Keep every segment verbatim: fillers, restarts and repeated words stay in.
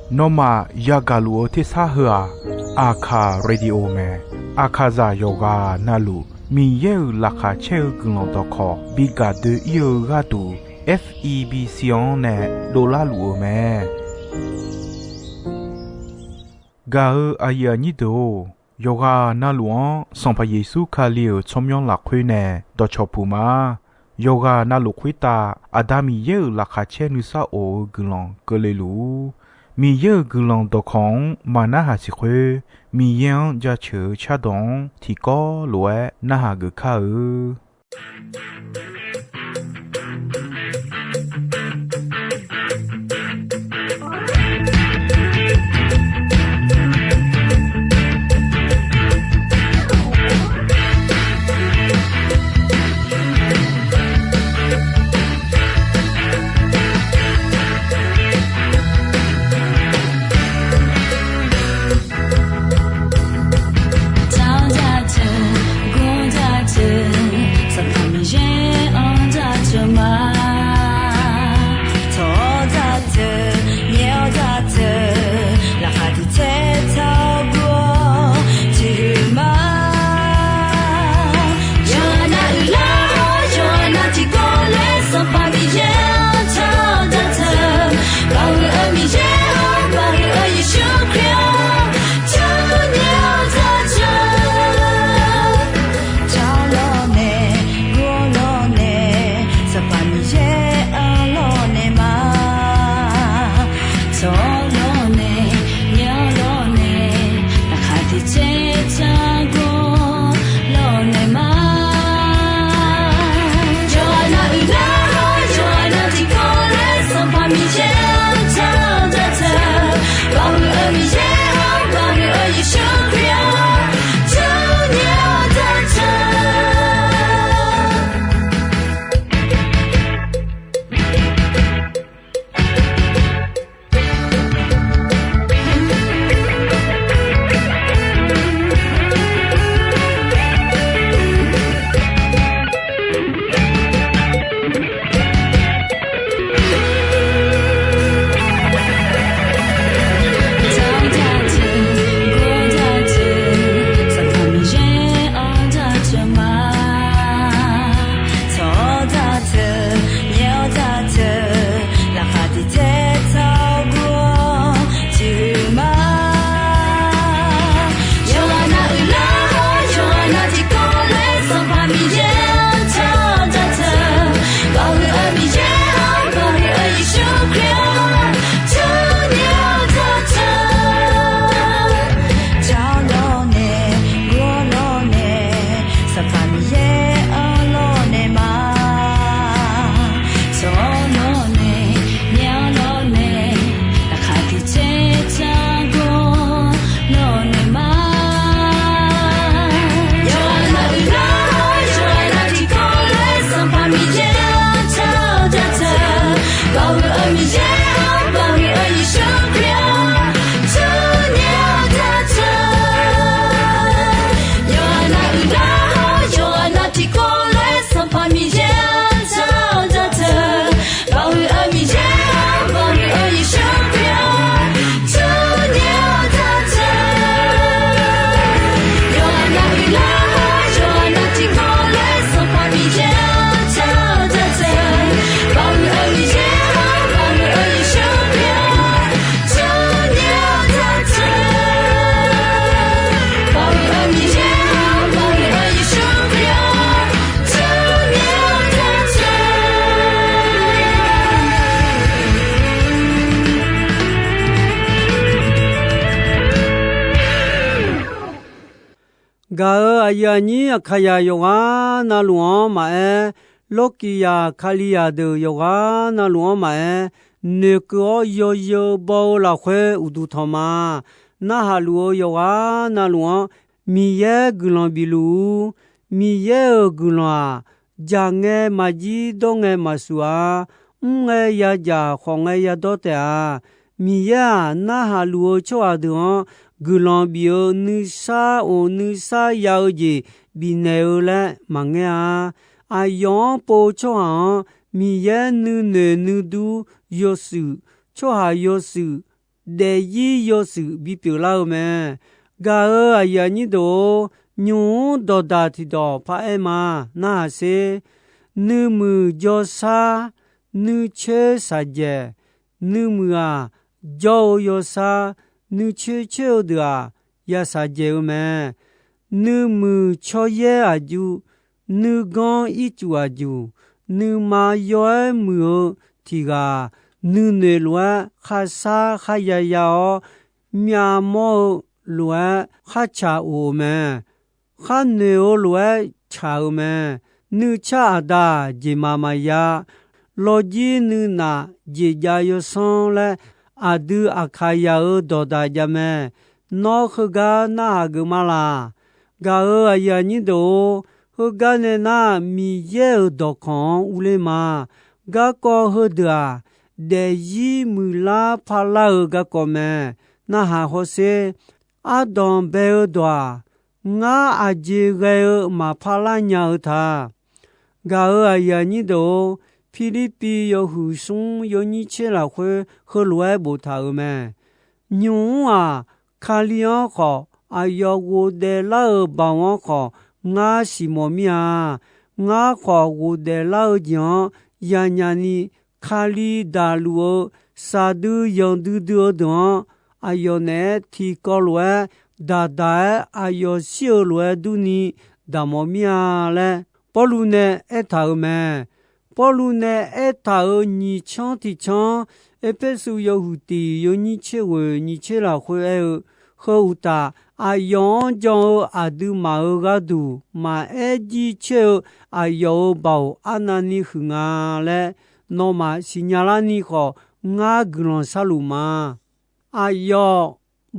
Nawmaf yagaq luf-eu tersar heu-aq, Aqkaq Radio mae. Aqkaqzaq yawqghaq navluf Miqyaer-euq laqkhaq caer-eu guiqlanq dawqkawq bi gaq doe-ir-eu gharduq, F E B C-anr nae dovlar luf-eu mae. Gaq-eu aqyuif aqnyir deuq-or, yawqghaq navluf-anr Sanqpaq Yeqsur Kali-euq tsawrmyanr lafkhoer nae dawqcawq puq ma. Yawqghaq navluf khoertav Aqda Miqyaer-euq laqkhaq caer nuisar of-eu guiqlanq keuvle luf-ur. Miqyaer-euq guiqlanq dawqkawq-anr maq narhaq siq khoer, Miqyaer-anr jaceuq-eu cardawq-anr tiqkawv lof-aer narhaq geuf kar-eu. Taq-awr jaceuq, gor jaceuq, Sanqpaq Miqyaer-anr jaceuq ma. Tawq-awr jaceuq, nyaef-awr jaceuq, laqkhaq tiq tser tsaq-awr gur-awr tiqhuiq ma. Yawqha nav uiqlar-awr, yawqha nav tiqkawv laer Sanqpaq Miqyaer-anr taq-awr jaceuq. Baoq huiq-eu Miqyaer-or, baoq huiq-eu Yeqsur Kali-or, taq-awr nyaef-awr jaceuq. Taq-awr lawrnae, gur-awr lawrnae, Sanqpaq Miqyaer-anr lawrnae ma. Tawq-awr lawrnae, nyaef-awr lawrnae, laqkhaq tiq tser tsaq-awr gur-awr lawrnae ma. Yawqha nav uiqlar-awr, yawqha nav tiqkawv laer Sanqpaq Miqyaer-anr taq-awr jaceuq. Baoq huiq-eu Miqyaer-or, baoq huiq-eu Yeqsur Kali-or, taq-awr nyaef-awr jaceuq. Taq-awr jaceuq, gor jaceuq, Sanqpaq Miqyaer-anr jaceuq ma. Tawq-awr jaceuq, nyaef-awr jaceuq, laqkhaq tiq tser tsaq-awr gur-awr tiqhuiq ma. Yawqha nav uiqlar-awr, yawqha nav tiqkawv laer Sanqpaq Miqyaer-anr taq-awr jaceuq. Baoq huiq-eu Miqyaer-or, baoq huiq-eu Yeqsur Kali-or, taq-awr nyaef-awr jaceuq. Taq-awr lawrnae, gur-awr lawrnae, Sanqpaq Miqyaer-anr lawrnae ma. Tawq-awr lawrnae, nyaef-awr lawrnae, laqkhaq tiq tser tsaq-awr gur-awr lawrnae ma. Yawqha nav uiqlar-awr, yawqha nav tiqkawv laer Sanqpaq Miqyaer-anr taq-awr jaceuq. Baoq huiq-eu Miqyaer-or, baoq huiq-eu Yeqsur Kali-or, taq-awr nyaef-awr jaceuq. Yawqha nav uiqlar-awr, yawqha nav tiqkawv laer Sanqpaq Miqyaer-anr taq-awr jaceuq. Baoq huiq-eu Miqyaer-or, baoq huiq-eu Yeqsur Kali-or, taq-awr nyaef-awr jaceuq. Yawqha nav uiqlar-awr, yawqha nav tiqkawv laer Sanqpaq Miqyaer-anr taq-awr jaceuq. Baoq huiq-eu Miqyaer-or, baoq huiq-eu Yeqsur Kali-or, taq-awr nyaef-awr jaceuq. Baoq huiq-eu Miqyaer-or, baoq huiq-eu Yeqsur Kali-or, taq-awr nyaef-awr jaceuq. Gaq-euq aqyuif aqnyir Aqkaqzaq yawqghaq navluf-anr maqaer, Lawrkiqzaq Kalizaq deuq yawqghaq navluf-anr maqaer, noeqkeuv-awr yawzeu baw-eu lafkhoer uqduq tanq ma. Narhaq luf-eu yawqghaq navluf-anr Miqyaer guiqlanq bif luf-ur. Miqyaer-euq guiqlanq-aq, jaq ngae maqjir, dawr ngae maqsuq-a. Mr ngae yadzaq, khawf ngae yadawr taef-a. Miqyaer-aq, narhaq luf-eu tsawrhaq deuq-anr guiqlanq bif-eu nuisar of nuisar ya-eu jeq bifnaeq-eu laer maqngaer-a. Aqyawf-anr pov-eu tsawrhaq-anr Miqyaer nuinoeq nuidur yawshuif tsawrhaq yawshuif, daefzir yawshuif bipyeuf lar-eu mae. Gaq-euq aqyuif aqnyir deuq-or, nymq-mr dawqdaq tiqdawq paraer ma. Narhaq sher. Nuimuiq jawrshar, nuicoer shaqjaeq. Nuimuiq-aq, jawr-eu yawshar, nuicoer coer-eu deuq-aq, ya shaqjaeq-eu mae. Nuimuiq tsawryaer aqjuv, nuiganr ircuf aqjuq, nuima yaw-aer muiq-eu tiq ghaq, nuinoeq lof-aer kharshar kharya ya-awr, myavmawr-eu lof-aer kharcaq of-eu mae. Kharnoeq-eu lof-aer caq-eu mae. Nuicar aqda jeqmaq maqya. Lawqjir nuinaf jeqjav yawsanr laer, aqdui Aqkaqyaq-euq dawqdaq jav mae. Nawr heugar narhaq geuf ma laq. Gaq-euq aqyuif aqnyir deuq-or, heugar nae nar, Miqyaer-euq dawqkawq-anr urler ma. Garkawv heudeuq-aq, daefzir muiqlar parlar-eu garkawv mae. Narhaq hawsher. Ardanq bae-eu dawq-aq, ngar aqjeq ghae-eu maqpar lar nya-eu ta. Gaq-euq aqyuif aqnyir deuq-or, Pirlirpiv yawhuiq smr yawnyir tser lafkhoer heulof-aer boftaq-euq mae. Nymq-mr-aq, Kali-anr khawf, aqyawf ghofdaef lar-euq baoq-anr khawf, ngar siqmawf mir-a. Ngar khawf ghofdaef lar-eu jeq-anr yanyaf ni, Kali daqluf-eu saqdui yanqdui dui-eu deuq-anr, aqyawf naeq-aer tiqkawv lof-aer daqdaq-aer aqyawf shir-eu lof-aer durni daqmawf mir-a laer, Pawrluv nae aertaq-euq mae. Pawrluv nae aertaq-euq nyiq canr tiq canr, Erpersu yawhuiq tiq yawnyir tser ghoeq nyiq tser lafkhoer aer-eu, heu uqtaf, aqyawf-anr jan-eu aqduimaf-euq gharduq maqaer jir caer-eu aqyawf-euq baoq arnavni huiq nga laer, nawmaf siqnya larni khawf, ngar guiqlanq sharluf ma. Aqyawf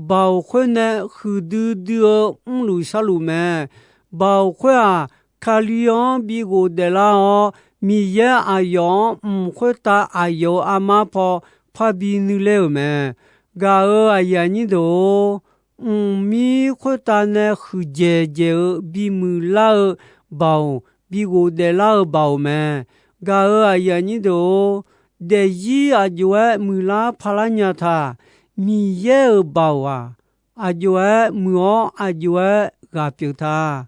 baoq khoer nae huiqdui dui-eu mrluf sharluf mae. Baoq khoer-aq, Kali-anr bi ghofdaef lar-awr, Miqyaer aqyawf-anr mq khoertav aqyawf-euq armar paw parbi nuiler-euq mae. Gaq-euq aqyuif aqnyir deuq-or, mqmir khoertav nae huiqdzaeq dzaeq-eu bimuiq lar-eu baoq, bi ghofdaef lar-eu baoq mae. Gaq-euq aqyuif aqnyir deuq-or, daefzir aq jov-aer muiqlar parlar nya taq. Miqyaer-euq baoq-aq, aq jov-aer muiq-awr aq jov-aer ghaq pyeuf ta.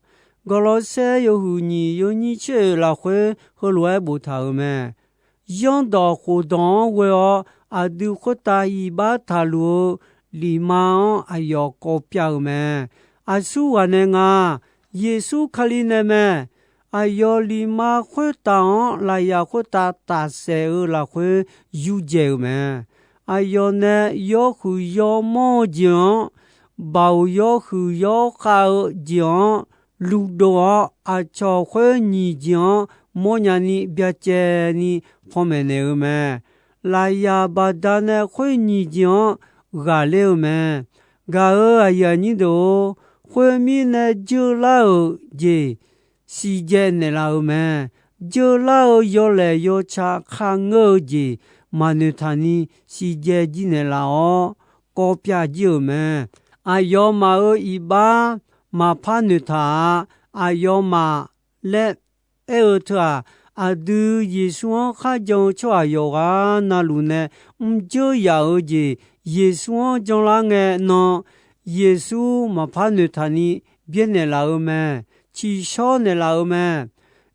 Gawrlawrsaer yawhuiq nyiq yawnyir tser oeq lafkhoer heulof-aer boftaq-euq mae. Zanrdawq khofdawq-anr ghoe-awr aqdui khoertav iqbax taqluf-eu lifma-anr aqyawf kawv pyav-euq mae. Aqsur ghaq nae nga, Yeqsur Kali nae mae. Aqyawf lifma khoertav-anr lafyaq khoertav tafsaef-eu lafkhoer yurdzaeq-euq mae. Aqyawf nae yawhuiq yawmawr-eu jeq-anr, baoq yawhuiq yawkhav-eu jeq-anr, luvdov-awr aqcawq khoer nyiq jeq-anr mawrnya ni byacaevni panmaeq naeq-eu mae. Lafyaq baqdanae khoer nyiq jeq-anr ghaqler-eu mae. Gaq-euq aqyuif aqnyir deuq-or, khoermirnae jeular-euq jeq siqdzae naeqlaf-euq mae. Jeular-eu yawlaeq yawca kharngeur-eu jeq maqnoeq taq ni siqdzae jir naeqlaf-awr, kawv pyav jir-euq mae. Aqyawfmaf-euq iqbax maqpar noeqtaq-a. Aqyawfmaf laer aer-eu teu-aq, aqdui Yeqsur-anr kharjan-eu tsawrhaq yawqghaq navluf nae mrjeur yaf-eu jeq Yeqsur-anr janlar ngae nan, Yeqsur maqpar noeqtaq ni byaernaeq laf-eu mae. Ciqshawr naeqlaf-eu mae.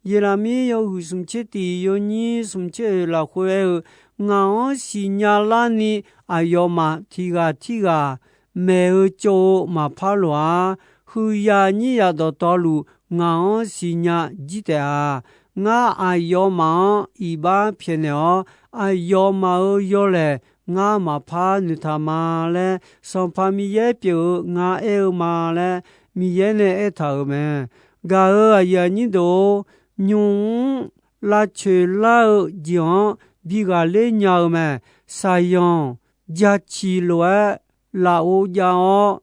Yeqlaqmir yawhuiq smq tser tiq yawnyir smq tser oeq lafkhoer aer-eu, ngaq-anr siqnya larni aqyawfmaf tiq ghaq tirghaq maeq-eu tsov-eu maqpar loq-ar. Huiqyaq nyir yaq dawqtawvluf ngaq-anr siqnya jir taef-a. Ngar aqyawfmaf-anr iqbax pyaeqnaeq-awr, aqyawfmaf-euq yawlaeq ngar maqpar noeqtaq ma laer, Sanqpaq Miqyaer pyeuf-eu ngar aer-eu ma laer Miqyaer nae aertaq-euq mae. Gaq-euq aqyuif aqnyir deuq-or, nymq-mr lavcoeq lar-eu jeq-anr bi ghaqler nya-eu mae. Saqyanq jaciq lof-aer lafov jav-awr,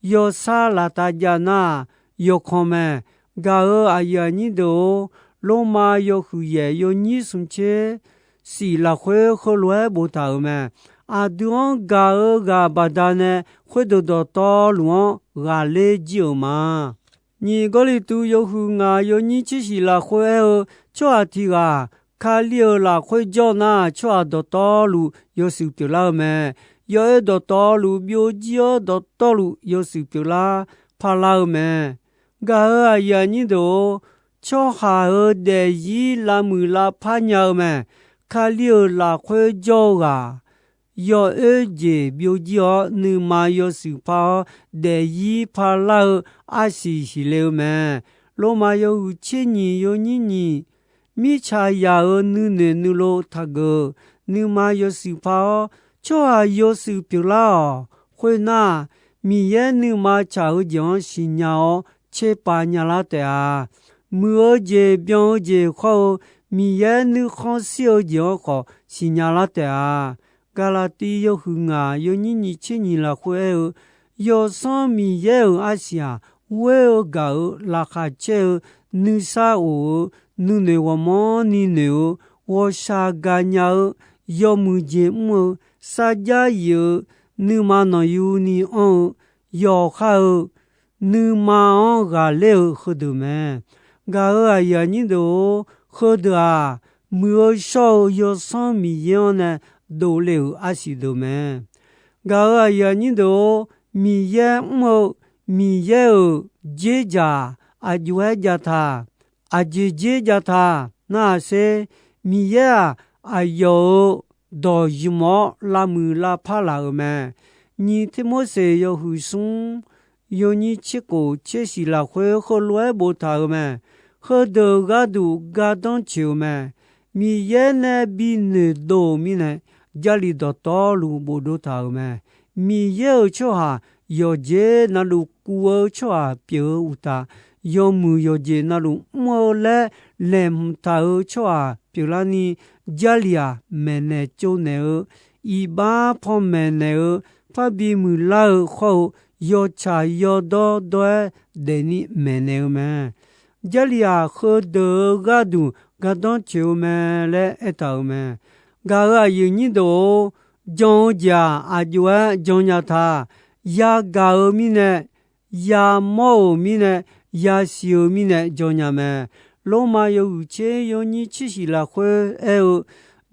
yawshar laftav jav nar-aq, yawkhanq mae. Gaq-euq aqyuif aqnyir deuq-or, Lormav yawhuiq yaef yawnyir smq tser shif lafkhoer heulof-aer boftaq-euq mae. Aqdui-anr gaq-eu ghaq baqdanae khoerdeuq dawqtawvluf-anr ghaqler jir-euq ma. Nyiq Gawrliqtu yawhuiq ngaq yawnyir tser shif lafkhoer aer-eu, tsawrhaq tiq ghaq Kali-euq lafkhoer jawr nar, tsawrhaq dawqtawvluf yawshuif pyeuflar-eu mae. Yawoer dawqtawvluf byovjir-awr dawqtawvluf yawshuif pyeuflar parlar-eu mae. Gaq-euq aqyuif aqnyir deuq-or, tsawrhaq-euq daefzir lavmuiq lavpar nya-eu mae. Kali-euq lafkhoer jawr-eu ghaq, yawoer jeq byovjir-awr nuima yawshuif par-awr daefzir parlar-eu arsiq siqle-eu mae. Lormav yawhuiq tser nyiq yawnyir nyiq, mirtsaq yaq-euq nuinoeq nuilov taqgeuf-eu nuima yawshuif par-awr, tsawrhaq yawshuif pyeuflar-awq. Khoernar, Miqyaer nuima tsaq-eu jeq-anr siqnya-awr tserpav nyalar taef-a. Muiq-eu jeq byan-eu jeq khawr-eu, Miqyaer nuikhanr shir-eu jeq-anr khawf siqnya lar taef-a. Gaqlaqtiv yawhuiq ngaq yawnyir nyiq tser nyiq lafkhoer aer-eu, Yawsanr Miqyaer-euq arsiq-aq, ghoer-eu gaq-euq laqkhaq caer-eu nuisar of-eu nuinoeq ghawqmanrni noeq-eu ghawqshaq gaqnya-eu yawmuiq jeq mr-eu sarjax yif-eu nuima nanqyuni anr-eu yawqhar-eu nuima-anr ghaqler-eu heudeuq mae. Gaq-euq aqyuif aqnyir deuq-or, heudeuq-aq, muiq-eu shawr-eu Yawsanr Miqyaer-anr nae dovle-euq arsiq deuq mae. Gaq-euq aqyuif aqnyir deuq-or, Miqyaer mr-eu Miqyaer-euq dzerdzaq aqjox-aer jav taq. Aqjeq dzerdzaq taq nar-aq sher, Miqyaer-aq, aqyawf-euq dawq ymq-awr lavmuiq lavpar laf-euq mae. Nyiq Tirmorseq yawhuiq smr yawnyir tser khof tser shiq lafkhoer heulof-aer boftaq-euq mae. Heudeuq gharduq gardanr coeq-eu mae. Miqyaer nae bi noeqdov-euq mirnae, Jarlif dawqtawvluf bofdov taq-euq mae. Miqyaer-euq tsawrhaq yawqjeq navluf kuv-eu tsawrhaq pyeuf-eu uqtaf, yawmuiq yawqjeq navluf mr-eu laer laeqhmq taq-euq tsawrhaq pyeuflarni, Jarlif-aq, maeqnaeq tsovnaeq-eu, iqbax panmaeq naeq-eu, parbi muiqlar-eu khawr-eu, yawtsaq yawdawr dawr-aer daefni maeqnaeq-eu mae. Jarlif-aq, heudeuq-eu gharduq gardanr coeq-eu mae laer aertaq-euq mae. Gaq-euq aqyuif nyir deuq-or, jan-eu jeq-aq, aqjox-aer jannya taq. Yagaq-euq mirnae, yamawr-euq mirnae, yasiq-euq mirnae jannya mae. Lormav yawhuiq tser yawnyir tser shiq lafkhoer aer-eu,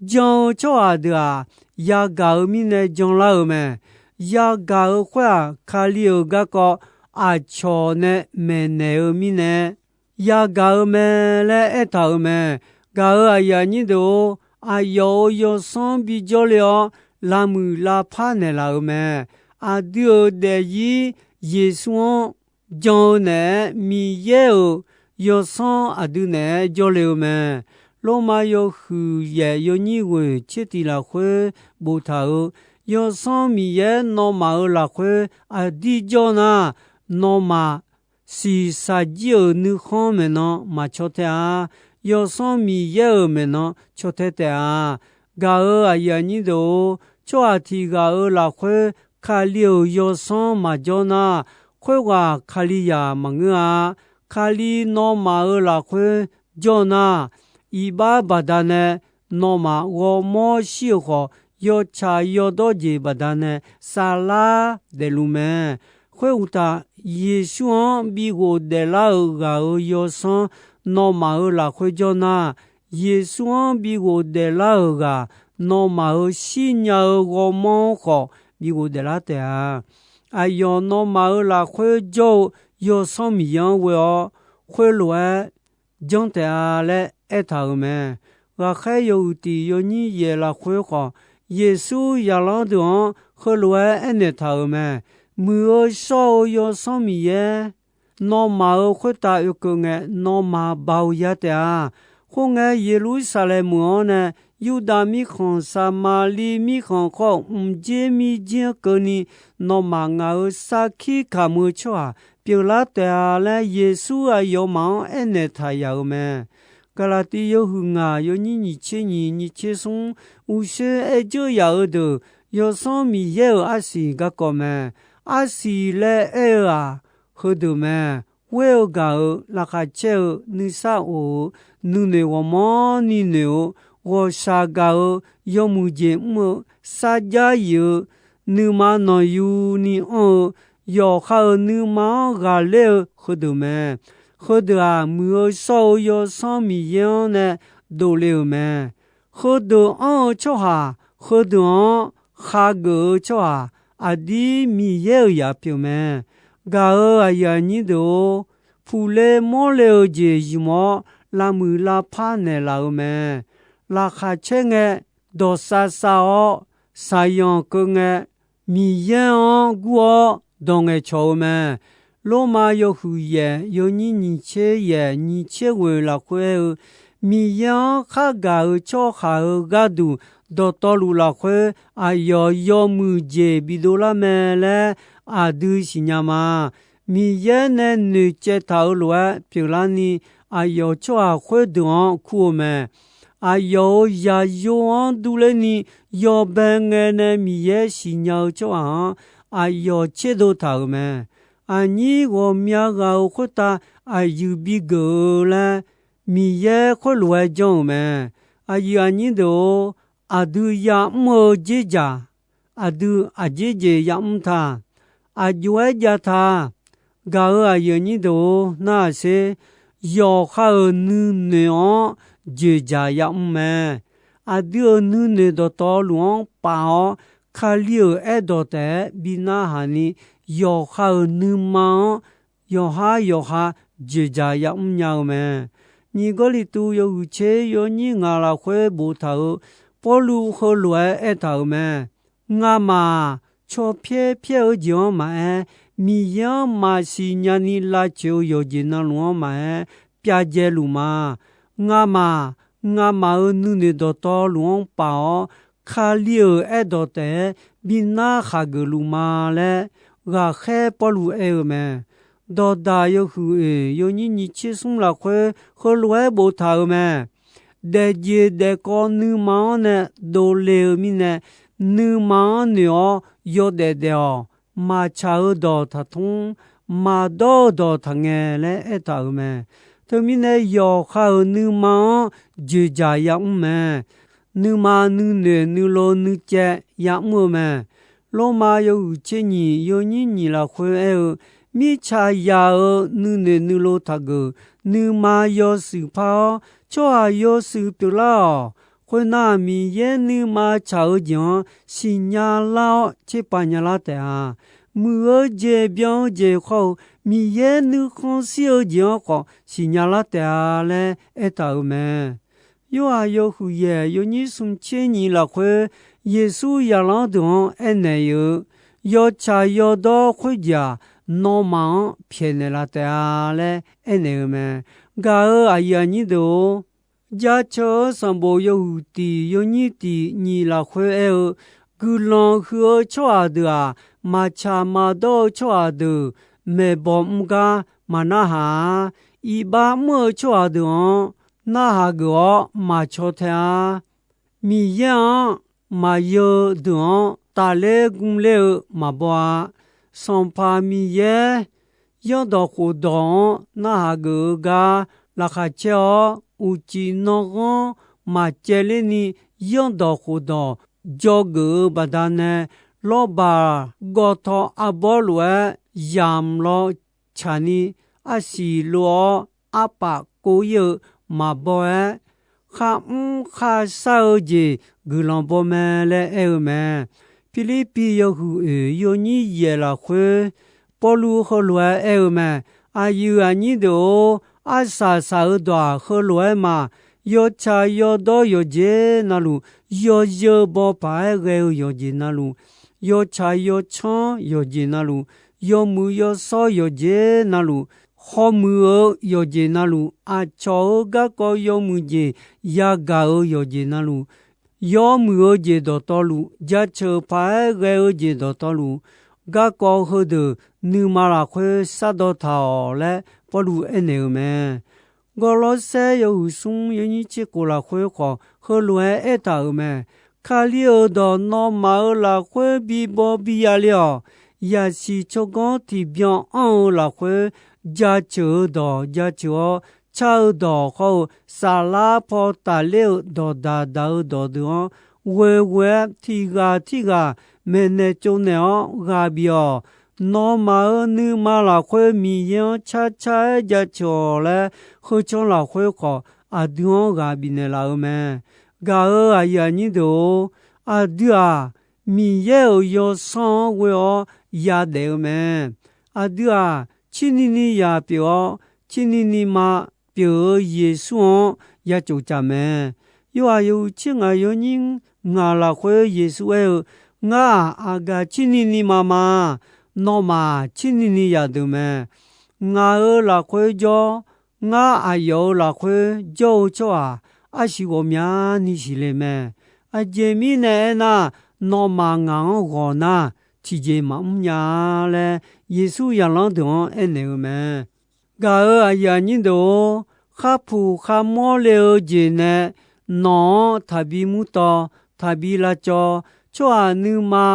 jan-eu tsawrhaq deuq-aq, yagaq-euq mirnae janlar-euq mae. Yagaq-euq khoer-aq, Kali-euq garkawv aqcawq nae maeqnaeq-eu mirnae yagaq-eu mae laer aertaq-euq mae. Gaq-euq aqyuif aqnyir deuq-or, aqyawf-euq yawsanr bijawr le-awr, lavmuiq lavpar naeqlaf-euq mae. Aqdui-euq daefzir Yeqsur-anr jan-eu naeq-aer, Miqyaer-euq yawsanr aqdui naeq-aer jawrle-eu mae. Lormav yawhuiq yaef yawnyir ghoeq tser tiq lafkhoer boftaq-euq, Yawsanr Miqyaer nawmaf-euq lafkhoer aqdir jawr nar, nawmaf shiqshaq jir-euq nuikhanr maeqnan maqcaw tae-a. Yawsanr Miqyaer-euq maeqnan caw tae taef-a. Gaq-euq aqyuif aqnyir deuq-or, tsawrhaq tiq ghaq-euq lafkhoer Kali-euq yawsanr maqjawr nar, khoerghaq Kalizaq maqngeur-a. Kali nawmaf-euq lafkhoer jawr nar, iqbax baqdanae nawmaf ghawrmawr shir-euq khawf, yawtsaq yawdawr jeq baqdanae saflar daefluf mae. Khoeruqtaf, Yeqsur-anr bi ghofdaef lar-euq ghaq-euq yawsanr nawmaf-euq lafkhoer jawr nar, Yeqsur-anr bi ghofdaef lar-euq ghaq, nawmaf-euq shirnya-eu ghawrmawr-anr khawf bi ghofdaef lar taef-a. Aqyawf nawmaf-euq lafkhoer jawr-eu Yawsanr Miqyaer-anr ghoe-awr, khoerlof-aer janr taef-a laer aertaq-euq mae. Ghaqkhaer yawhuiq tiq yawnyir yaef lafkhoer khawf, Yeqsur zaqlanr deuq-anr heulof-aer aernaeq taq-euq mae. Muiq-eu shawr-eu Yawsanr Miqyaer, nawmaf-euq khoertav oekeuv ngae, nawmaf baoq ya taef-a. Khoerngae, Yeqlursaqlaeq meuq-anr nae Yurdav mirkhanq, Saqmaqliv mirkhanq khawr-eu mqdzer mirdzer-anr keuvni, nawmaf ngaq-euq sarkir kamq-eu tsawrhaq pyeuflar taef-a laer, Yeqsur aqyawfmaf-anr aernaeq taq yaf-euq mae. Gaqlaqtiv yawhuiq ngaq yawnyir nyiq tser nyiq nyiq tser smr, uqshoe aer dzeur yaf-eu deuq Yawsanr Miqyaer-euq arsiq garkawv mae. Arsiq laer aer-eu-aq, heudeuq mae. Ghoer-eu gaq-euq, laqkhaq caer-eu, nuisar of-eu, nuinoeq ghawqmanrni noeq-eu, ghawqshaq gaq-eu, yawmuiq jeq mr-eu, sarjax yif-eu, nuima nanqyuni anr-eu, yawqha-euq nuima-anr ghaqler-eu heudeuq mae. Heudeuq-aq, muiq-eu shawr-eu Yawsanr Miqyaer-anr nae dovle-euq mae. Heudeuq anr-eu tsawrhaq, heudeuq-anr khageuf-eu tsawrhaq, aqdir Miqyaer-euq zaq pyeuf mae. Gaq-euq aqyuif aqnyir deuq-or, puqle mawrle-eu jeq zmq-awr, lavmuiq lavpar naeqlaf-eu mae. Laqkhaq caer ngae, dawqsav sav-awr, saqyanq keuv ngae, Miqyaer-anr gur-awr dawq ngaeqcawq-eu mae. Lormav yawhuiq yaeq, yawnyir nyiq tser yaeq, nyiq tser ghoeq lafkhoer aer-eu, Miqyaer-anr khargaq-euq tsawrhaq-euq gharduq dawqtawvluf lafkhoer aqyawf yawmuiq jeq bidov lar mae laer aqdui siqnya ma. Miqyaer nae noeqcaev taq-euq lof-aer pyeuflarni, aqyawf tsawrhaq khoerdeuq-anr kur-eu mae. Aqyawf-euq zaqyo-anr durler ni yawbae ngae nae Miqyaer siqnya-eu tsawrhaq-anr aqyawf tserdov taq-euq mae. Aqnyir ghawqmya ghaq-euq khoertav aqyuif bigeuf-eu laer Miqyaer khoerlof-aer janr-euq mae. Aqyuif aqnyir deuq-or, aqdui yamr-eu dzerdzaq, aqdui aqjeq jeq yamr ta, aqjox-aer jav ta. Gaq-euq aqyuif aqnyir deuq-or, narhaq sher. Yawqha-euq nuinoeq-anr dzoeqdzaq yamr mae. Aqdui-euq nuinoeq dawqtawvluf-anr paf-awr, Kali-euq aerdawq taef-aer bi narhaq ni, yawqha-euq nuima-anr yawqhar yawqha dzoeqdzaq yamr nya-eu mae. Nyiq Gawrliqtu yawhuiq tser yawnyir ngaq lafkhoer boftaq-euq, Pawrluv heulof-aer aertaq-euq mae. Ngamaf-aq, caw pyaer pyaer-eu jeq-anr maqaer, Miqyaer-anr maqsiq nyani lavcoeq-eu yawqjeq navluf-anr maqaer, pyav dzae luf ma. Ngamaf, ngamaf-euq nuinoeq dawqtawvluf-anr paf-awr, Kali-euq aerdawq taef-aer bi narhaq geuf luf ma laer, ghaqkhaer Pawrluv aer-eu mae. Dawqdaq yawhuiq oeq yawnyir nyiq tser smr lafkhoer heulof-aer boftaq-euq mae. Daefjeq daefkawv nuima-anr nae dovle-eu mirnae, nuima-anr noeq-awr yawdaef daef-awq. Maqtsaq-eu dawq taqtmr, maqdawr-eu dawq taqngae laer aertaq-euq mae. Teumirnae yawqha-euq nuima-anr dzoeqdzaq yamr mae. Nuima nuinoeq nuilov nuicaev yamr-eu mae. Lormav yawhuiq tser nyiq yawnyir nyiq lafkhoer aer-eu, mirtsaq yaq-euq nuinoeq nuilov taqgeuf, nuima yawshuif par-awr, tsawrhaq yawshuif pyeuflar-awq. Khoernar, Miqyaer nuima tsaq-eu jeq-anr siqnya lar-awr tserpav nyalar taef-a. Muiq-eu jeq byan-eu jeq khawr-eu, Miqyaer nuikhanr shir-eu jeq-anr khawf siqnya lar taef-a laer aertaq-euq mae. Yorhaq yawhuiq yaeq yawnyir smq tser nyiq lafkhoer, Yeqsur zaqlanr deuq-anr aernaeq-eu, yawtsaq yawdawr khoerjeq-aq, nawmaf-anr pyaeqnaeq laf taef-a laer aernaeq-eu mae. Gaq-euq aqyuif aqnyir deuq-or, Jaceuq-eu sanqbof yawhuiq tiq yawnyir tiq nyiq lafkhoer aer-eu, guiqlanq huiq-eu tsawrhaq deuq-aq, maqtsaq maqdawr-eu tsawrhaq deuq maeqbawq mr gar maqnarhaq-ar. Iqbax mr-eu tsawrhaq deuq-anr narhaq geuf-awr maqcaw tae-ar. Miqyaer-anr maqyeu deuq-anr tafler gmler-eu maqbaw-a. Sanqpaq Miqyaer, zanrdawq khofdawq-anr narhaq geuf-eu gar laqkhaq caer-awr, uqcif nanghanr maqcaevler ni zanrdawq khofdawq dzawgeuf-eu baqdanae, lawrbaq gawtaw arbawr lof-aer yamq law tsaqni, arsiq lov-awr arpaf kov-ir-eu maqbaw-aer, kharmr kharshar-eu jeq guiqlanq baw mae laer aer-eu mae. Pirlirpiv yawhuiq oeq yawnyir yaeq lafkhoer, Pawrluv heulof-aer aer-eu mae. Aqyuif aqnyir deuq-or, arsaq saq-eu dawq-aq heulof-aer ma. Yawtsaq yawdawr yawqjeq navluf, yawzeu baw paq-aer ghae-eu yawqjeq navluf, yawtsaq yawcanr yawqjeq navluf, yawmuiq yawshawr yawqjeq navluf, hawmuiq-eu yawqjeq navluf, aqcawq-euq garkawv yawmuiq jeq yagaq-euq yawqjeq navluf, yawmuiq-eu jeq dawqtawvluf, jaceuq paq-aer ghae-eu jeq dawqtawvluf, garkawv heudeuq nuima lafkhoer shardawq taq-awq laer Pawrluv aernaeq-eu mae. Gawrlawrsaer yawhuiq smr yawnyir tser khof lafkhoer khawf heulof-aer aertaq-euq mae. Kali-euq dawq nawmaf-euq lafkhoer bibaw biya le-awq. Yaqsiq tsawrganr tiqbyan anr-eu lafkhoer, jaceuq-eu dawq jaceuq-awr, car-eu dawq hawr-eu, saflar paw tafler-euq dawqdaq daq-eu dawqdeuq-anr, ghoeghoe-aer tiq ghaq tirghaq maeqnaeq tsovnaeq-awr ghaq bif-awq. Nawmaf-euq nuima lafkhoer Miqyaer-anr carcar-aer jaceuq-awq laer, heucanr lafkhoer khawf aqdui-anr ghaq bifnaeq laf-eu mae. Gaq-euq aqyuif aqnyir deuq-or, aqdui-aq, Miqyaer-euq yawsanr-anr ghoe-awr yadaef-eu mae. Aqdui-aq, cirni ni yaq pyeuf-awr, cirni ni ma pyeuf-eu Yeqsur-anr ya cof caf mae. Yawhaiq yawhuiq tser ngaq yawnyir ngaq lafkhoer Yeqsur aer-eu, Ngar-aq, aqgaf cirni ni ma ma. Nawmaf-aq, cirni ni yaq deuq mae. Ngaq-euq lafkhoer jawr, ngar aqyawf-euq lafkhoer jawr-eu tsawrhaq arsiq ghawqmyani siqle mae. Aqjeq mirnae aernar, nawmaf ngaq-anr ghawq nar, tiqjeq maqmr nya-a laer Yeqsur zaqlanr deuq-anr aernaeq-eu mae. Gaq-euq aqyuif aqnyir deuq-or, kharpuq kharmawr le-eu jeq nae nawq-anr taqbi murtawv, taqbi lavcawv, tsawrhaq nuima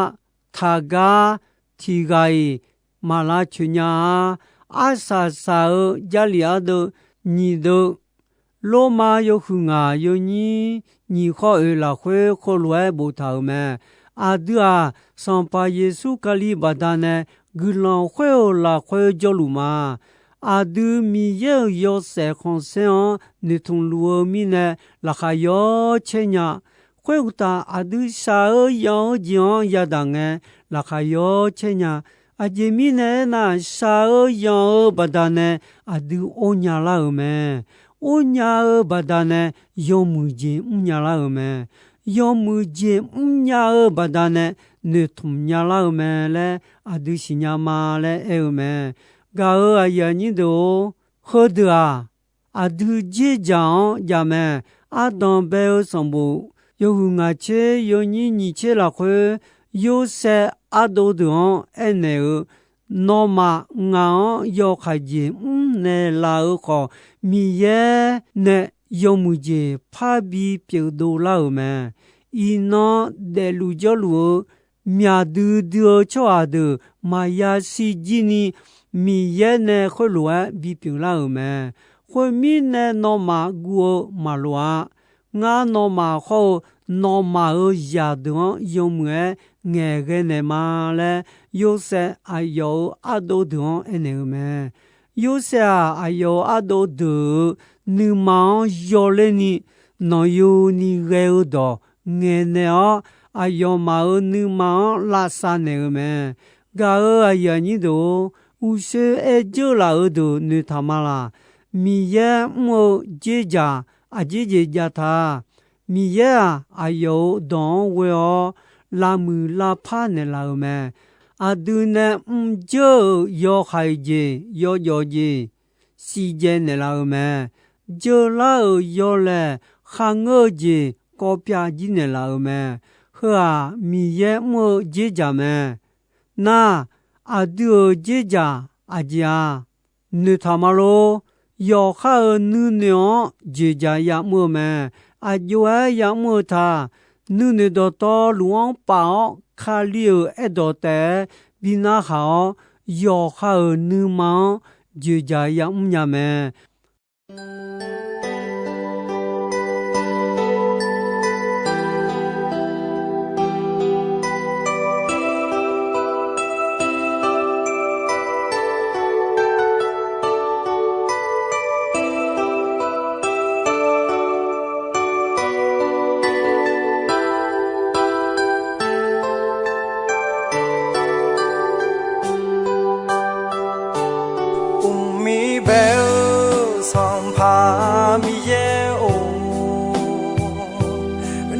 taqgar tiq ghaq-iq maq lavcoeq nya-a. Arsaq saq-eu Jarlif ardeuv nyiq deuv, Lormav yawhuiq ngaq yawnyir nyiq khawr oeq lafkhoer khoerlof-aer boftaq-euq mae. Aqdui-aq, Sanqpaq Yeqsur Kali baqdanae guiqlanq khoer-euq lafkhoer jawrluf ma. Aqdui Miqyaer-euq yawshaef khanqsaer-anr noeqtmq luf-eu mirnae laqkhaq yawcaer nya. Khoeruqtaf, aqdui shaq-eu yan-eu jeq-anr yadaq ngae, laqkhaq yawcaer nya. Aqjeq mirnae aernar, shaq-eu yan-eu baqdanae aqdui or nya lar-euq mae. Or nya-eu baqdanae yawmuiq jeq mr nya lar-euq mae. Yawmuiq jeq mr nya-eu baqdanae noeqtmq nya lar-eu mae laer aqdui siqnya ma laer aer-eu mae. Gaq-euq aqyuif aqnyir deuq-or, heudeuq-aq, aqdui dzerdzaq-anr jav mae. Ardanq bae-eu sanqbof yawhuiq ngaq tser yawnyir nyiq tser lafkhoer, Yorsaev ardov deuq-anr aernaeq-eu, Nawmaf ngaq-anr yawkaq jeq mr naeqlaf-eu khawf, Miqyaer nae yawmuiq jeq parbi pyeufdov lar-euq mae. Iqnan daefluf jawrluf-eu myaq duidui-eu tsawrhaq deuq maqya shirjir ni, Miqyaer nae khoerlof-aer bipyeuf lar-euq mae. Khoermirnae, nawmaf guv-eu maqloq-a. Ngar nawmaf hawr-eu nawmaf-euq zaqdeuq-anr yawmuiq-aer ngaeqghae naeq ma laer, Yorsaev aqyawf-euq ardov deuq-anr aernaeq-eu mae. Yorsaev-aq, aqyawf-euq ardov deuq-euq nuima-anr yawler ni, nanqyuni ghae-eu dawq ngaeqnaeq-awr, aqyawfmaf-euq nuima-anr lavsav naeq-eu mae. Gaq-euq aqyuif aqnyir deuq-or, uqshoe aer dzeur laf-euq deuq noeqtaq ma laq. Miqyaer mr-eu dzerdzaq aqjeq jeq jav ta. Miqyaer-aq, aqyawf-euq dawq-anr ghoe-awr lavmuiq lavpar naeqlaf-euq mae. Aqdui nae mrjeur-euq yawhaiq jeq yawjawf jeq siqdzae naeqlaf-euq mae. Jeular-euq yawlaeq kharngeur-eu jeq kawvpyav jir naeqlaf-euq mae. Heu-aq, Miqyaer mr-eu dzerdzaq mae. Nar, aqdui-euq dzerdzaq aqjeq-a? Noeqtaq ma lor. Yawqha-euq nuinoeq-anr dzoeqdzaq yamr-eu mae. Aqjox-aer yamr-eu ta. Nuinoeq dawqtawvluf-anr paf-awr, Kali-euq aerdawq taef-aer bi narhaq-awr, yawqha-euq nuima-anr dzoeqdzaq yamr nya mae. Uqmir bae-eu Sanqpaq Miqyaer-or,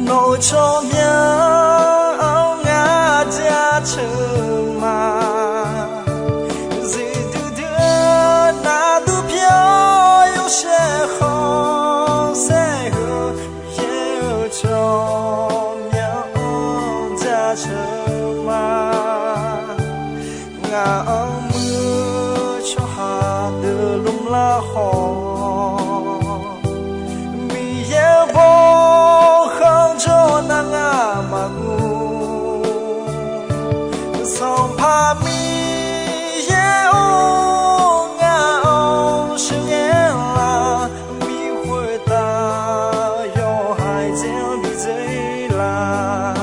nawq-euq tsawrmyanr-anr ngar jaceuq ma. Zifdui dui-eu navdur pyeuf-awr yawshaef khanqsaer heu, Miqyaer-euq tsawrmyanr-anr jaceuq ma. Ngaq-anr muiq-eu tsawrhaq deuq lmlar khawf, Miqyaer-eu bawkhanq jawr nar ngar maqguv. Sanqpaq Miqyaer-or, ngaq-anr sheuqghae laf, bi khoertav yawhaiq dzer-anr bi dzer laf.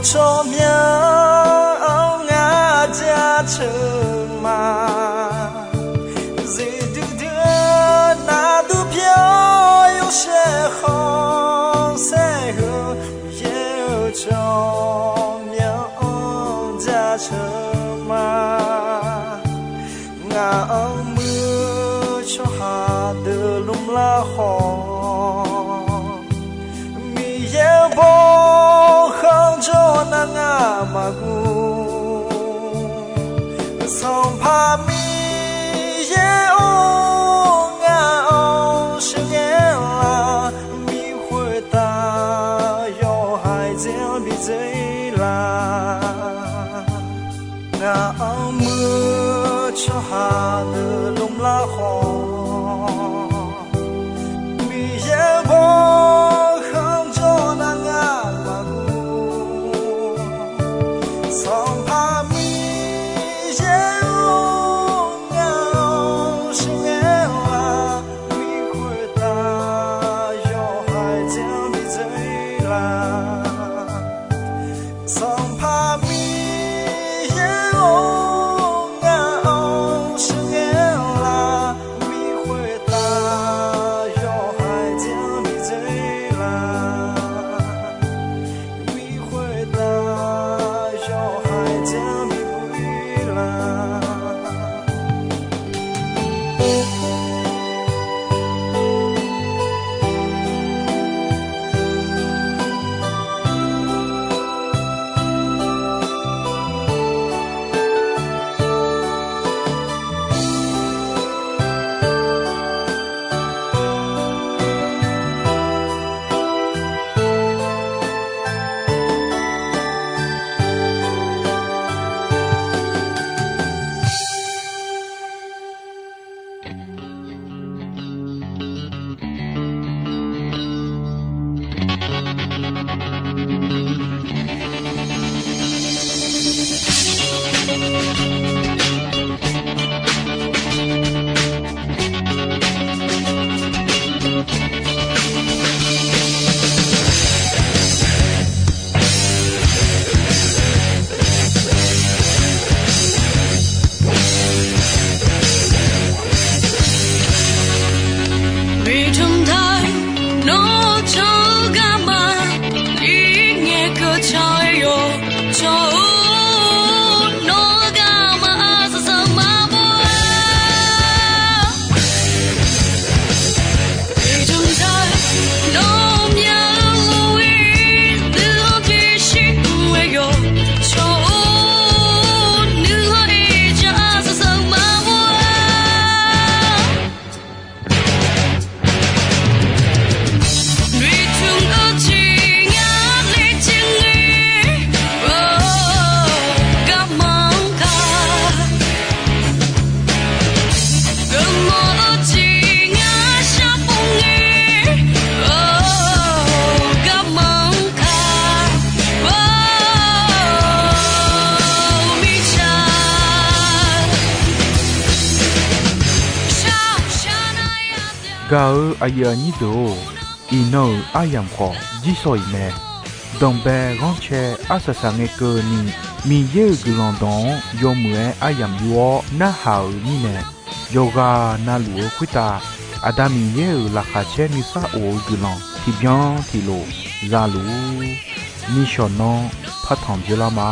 Tsawrmyanr-anr ngar jaceuq ma. Zifdui dui-eu nardur pyeuf-awr yawshaef khanqsaer heu, Miqyaer-euq tsawrmyanr-anr jaceuq ma. Ngaq-anr muir tsawrhaq deuq lmrlar khawf, Miqyaer-euq bawkhanr jawr nar ngar maqguv. Sanqpaq Miqyaer-or, ngaq-anr sheuqghae laf, mi khoertav yawhaiq dzer-anr bi dzer laf. Ngaq-anr muir-eu tsawrhaq deuq lmrlar khawf, Miqyaer-euq bawkhanr jawr nar ngar maqguv. Sanqpaq Miqyaer-or, ngaq-anr sheuqghae laf, mi khoertav yawhaiq dzer-anr bi dzer laf. Sanqpaq Miqyaer-or, ngaq-anr sheuqghae laf, mi khoertav yawhaiq dzer-anr bi dzer laf. Mi khoertav yawhaiq dzer-anr bi dzer laf. Gaq-euq aqyuif aqnyir deuq-or, iqnan-euq aryamq khawf jirsawq iq mae. Danqbae ghanrcae arsaq saq ngae keuvni, Miqyaer-euq guiqlanq dawq-anr yawmuiq-aer aryamq yur-awr narhaq-euq mirnae, yawqghaq navluf-eu khoertav Aqda Miqyaer-euq laqkhaq caer nuisar of-eu guiqlanq tiqbyan tiqlof za luf-ur. Nishawq nan partanq dzeurlar ma.